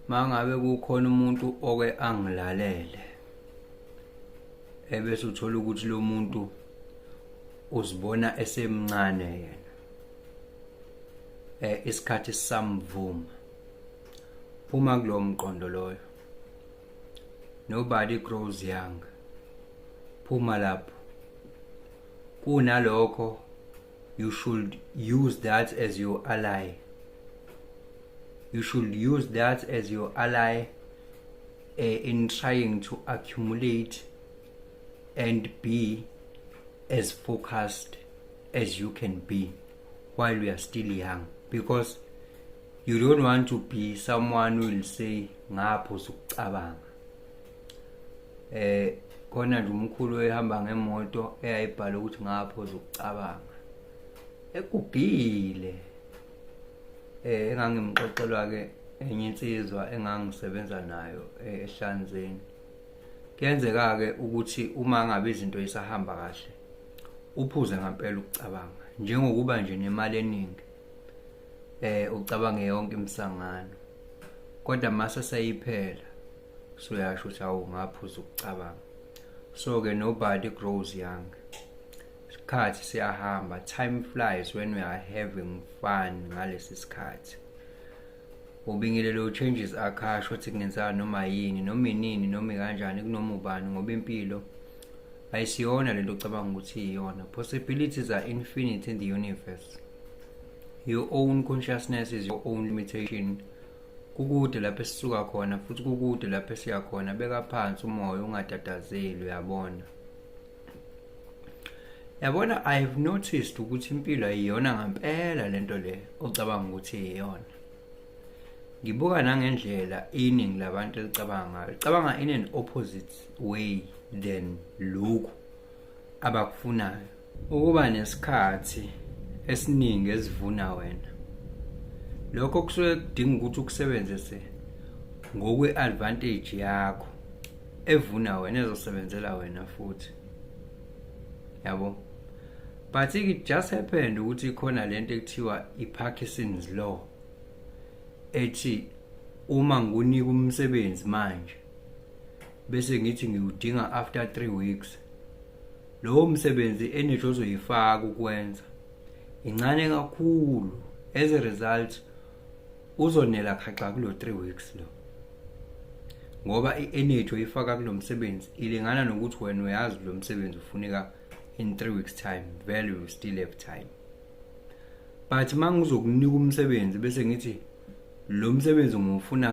Mangabe kukhona umuntu oke angilalele, ebese uthola ukuthi lo muntu uzibona esemncane yena, isikhathi sisamvuma, phuma kulowo mqondo loyo. Nobody grows young. Phuma lapho. Kunalokho, you should use that as your ally. You should use that as your ally in trying to accumulate and be as focused as you can be while you are still young, because you don't want to be someone who will say, "Ngaphuza ukucabanga." Khona nje umkhulu ehamba ngemoto eyayibhala ukuthi "Ngaphuza ukucabanga", egugile. Engangimxoxelwa ke enye insizwa engangisebenza nayo ehlanzeni. Kuyenzeka ke ukuthi uma ngabe izinto isahamba kahle, uphuze ngempela ukucabanga, njengokuba nje nemali eningi, ucabange yonke imisangano, kodwa mase seyiphela, suyasho ukuthi, "Awu, ngaphuza ukucabanga." So ke, nobody grows young. Isikhathi siyahamba. Time flies when we are having fun. Ngalesi sikhathi ubingelelo changes akhasho ukuthi kungenzeka noma yini, noma inini, noma kanjani, kunoma ubani, ngoba impilo ayisiyona lento ocabanga ukuthi iyona. Possibilities are infinite in the universe. Your own consciousness is your own limitation. Kukude lapho esisuka khona, futhi kukude lapho esiya khona. Beka phansi umoya, ungatatazeli. Uyabona, yabona, I've noticed ukuthi impilo ayiyona ngempela lento le ocabanga ukuthi iyona. Ngibuka nangendlela iningi labantu elicabanga ngayo, licabanga in an opposite way than lokhu abakufunayo. Ukuba nesikhathi esiningi esivuna wena, lokho kusuke kudinga ukuthi ukusebenzise ngokwe-advantage yakho evuna wena, ezosebenzela wena futhi, yabo. But it just happened ukuthi khona lento ekuthiwa i-Parkinson's law, ethi uma ngikunika umsebenzi manje, bese ngithi ngiwudinga after 3 weeks, lowo msebenzi, energy ozoyifaka ukwenza incane kakhulu. As a result, uzonela khaxa kulo 3 weeks lo, ngoba i-energy oyifaka kulo msebenzi ilingana nokuthi wena uyazi lo msebenzi ufuneka in 3 weeks time. Vele you still have time. But mangizokunika umsebenzi, bese ngithi lo msebenzi ngiwufuna